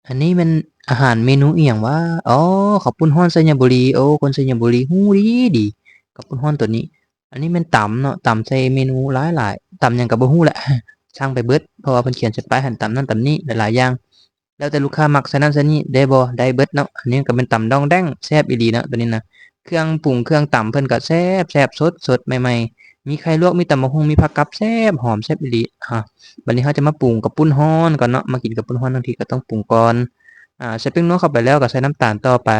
ອັນນີ້ແມ່ນອາຫານເມນູອີ່ຫຍັງຫວາ? ອໍ ເຂົ້າປຸ້ນຮ້ອນໄຊຍະບູລີ. ໂອ້ ຄົນໄຊຍະບູລີຮູ້ດີໆ ເຂົ້າປຸ້ນຮ້ອນໂຕນີ້. ອັນນີ້ແມ່ນຕຳເນາະ, ຕຳໃສ່ເມນູຫຼາຍໆ. ຕຳຫຍັງກໍບໍ່ຮູ້ແຫຼະ, ຊ່າງໄປເບິດ, ເພາະວ່າເພິ່ນຂຽນໃສ່ປ້າຍຫັ້ນ ຕຳນັ້ນຕຳນີ້ຫຼາຍໆຢ່າງ. ແລ້ວແຕ່ລູກຄ້າມັກໃສ່ນັ້ນໃສ່ນີ້ໄດ້ບໍ່? ໄດ້ເບິດເນາະ. ອັນນີ້ກໍແມ່ນຕຳດອງແດງ ແຊບອີ່ຫຼີເນາະ ໂຕນີ້ນະ. ເຄື່ອງປຸງເຄື່ອງຕຳເພິ່ນກໍແຊບໆ ສົດໆ ໃໝ່ໆ. ມີໄຂ່ລວກ ມີຕຳບັກຫຸ່ງ ມີຜັກກັບ ແຊບຫອມ ແຊບອີ່ຫຼີ. ອ່າ ບັດນີ້ເຮົາຈະມາປຸງເຂົ້າປຸ້ນຮ້ອນກ່ອນເນາະ. ມາກິນເຂົ້າປຸ້ນຮ້ອນທັງທີກໍຕ້ອງປຸງກ່ອນ. ອ່າ ໃສ່ແປ້ງນົວເຂົ້າໄປແລ້ວກໍໃສ່ນ້ຳຕານຕໍ່ໄປ.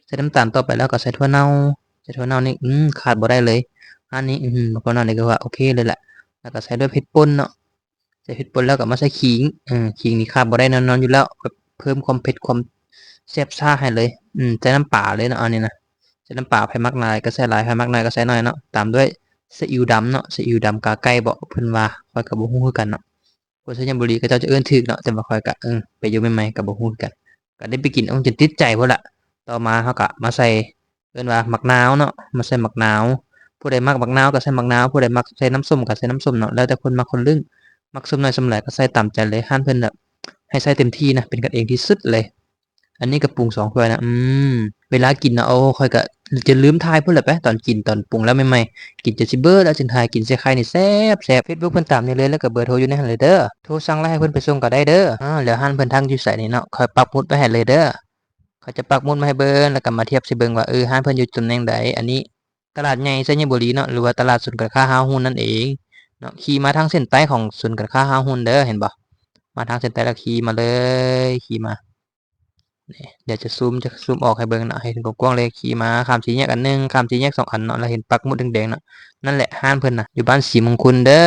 ໃສ່ນ້ຳຕານຕໍ່ໄປແລ້ວກໍໃສ່ຖົ່ວເນົ່າ. ໃສ່ຖົ່ວເນົ່ານີ້ ອືມ ຂາດບໍ່ໄດ້ເລີຍ. ອັນນີ້ ອືມ ຖົ່ວເນົ່ານີ້ກໍວ່າໂອເຄເລີຍແຫຼະ. ແລ້ວກໍໃສ່ດ້ວຍເຜັດປົ່ນເນາະ. ໃສ່ເຜັດປົ່ນແລ້ວກໍມາໃສ່ຂີງ. ເອີ ຂີງນີ້ຂາດບໍ່ໄດ້ແນ່ນອນຢູ່ແລ້ວ, ແບບເພີ່ມຄວາມເຜັດຄວາມແຊບຊາໃຫ້ເລີຍ. ອືມ ໃສ່ນ້ຳປາເລີຍເນາະ ອັນນີ້ນະ. ໃສ່ນ້ຳປາ ໃຜມັກຫຼາຍກໍໃສ່ຫຼາຍ ໃຜມັກໜ້ອຍກໍໃສ່ໜ້ອຍເນາະ. ຕາມດ້ວຍຊີອິວດຳເນາະ, ຊີອິວດຳກາໄກ່ບໍ ເພິ່ນວ່າ, ຂ້ອຍກໍບໍ່ຮູ້ຄືກັນເນາະ. ຄົນໄຊຍະບູລີເຂົາເຈົ້າຈະເອີ້ນຖືກເນາະ, ແຕ່ວ່າຂ້ອຍກະ ເອີ ໄປຢູ່ໃໝ່ໆ ກະບໍ່ຮູ້ຄືກັນ. ກະໄດ້ໄປກິນ ໂອ້ ຈົນຕິດໃຈພຸ້ນລະ. ຕໍ່ມາເຮົາກະມາໃສ່ ເອີ້ນວ່າໝາກນາວເນາະ, ມາໃສ່ໝາກນາວ. ຜູ້ໃດມັກໝາກນາວກະໃສ່ໝາກນາວ, ຜູ້ໃດມັກໃສ່ນ້ຳສົ້ມກະໃສ່ນ້ຳສົ້ມເນາະ, ແລ້ວແຕ່ຄົນມັກຄົນລຶ້ງ. ມັກສົ້ມໜ້ອຍສົ້ມຫຼາຍກະໃສ່ຕາມໃຈເລີຍ, ຮ້ານເພິ່ນແບບໃຫ້ໃສ່ເຕັມທີ່ນະ, ເປັນກັນເອງທີ່ສຸດເລີຍ. ອັນນີ້ກະປຸງສອງຖ້ວຍນະ. ອືມ ເວລາກິນນະ ໂອ້ ຂ້ອຍກະຈະລືມຖ່າຍພຸ້ນແຫຼະໄປ, ຕອນກິນ ຕອນປຸງແລ້ວໃໝ່ໆ ກິນຈົນຊິເບີດແລ້ວຈຶ່ງຖ່າຍ. ກິນໃສ່ໄຂ່ນີ້ແຊບໆ. ເຟສບຸກເພິ່ນຕາມນີ້ເລີຍ ແລ້ວກະເບີໂທຢູ່ໃນຫັ້ນເລີຍເດີ. ໂທສັ່ງແລ້ວໃຫ້ເພິ່ນໄປສົ່ງກໍໄດ້ເດີ. ອາ ແລ້ວຮ້ານເພິ່ນຕັ້ງຢູ່ໃສນີ້ເນາະ, ຂ້ອຍປັກໝຸດໄວ້ໃຫ້ເລີຍເດີ. ຂ້ອຍຈະປັກໝຸດມາໃຫ້ເບິ່ງ ແລ້ວກໍມາທຽບໃສ່ເບິ່ງວ່າ ເອີ ຮ້ານເພິ່ນຢູ່ຕຳແໜ່ງໃດ. ອັນນີ້ຕະຫຼາດໃຫຍ່ໄຊຍະບູລີເນາະ ຫຼືວ່າຕະຫຼາດສູນການຄ້າຮາວຮຸ່ນນັ້ນເອງເນາະ. ຂີ່ມາທາງເສັ້ນໃຕ້ຂອງສູນການຄ້າຮາວຮຸ່ນເດີ, ເຫັນບໍ່? ມາທາງເສັ້ນໃຕ້ແລ້ວຂີ່ມາເລີຍ, ຂີ່ມາ. ນີ້ ດຽວຈະຊູມ ຈະຊູມອອກໃຫ້ເບິ່ງເນາະ, ໃຫ້ເຫັນກວ້າງໆເລີຍ. ຂີ່ມາຂ້າມສີ່ແຍກອັນໜຶ່ງ, ຂ້າມສີ່ແຍກສອງອັນເນາະ, ແລ້ວເຫັນປັກໝຸດແດງໆເນາະ, ນັ້ນແຫຼະຮ້ານເພິ່ນນະ, ຢູ່ບ້ານສີມຸງຄຸນເດີ.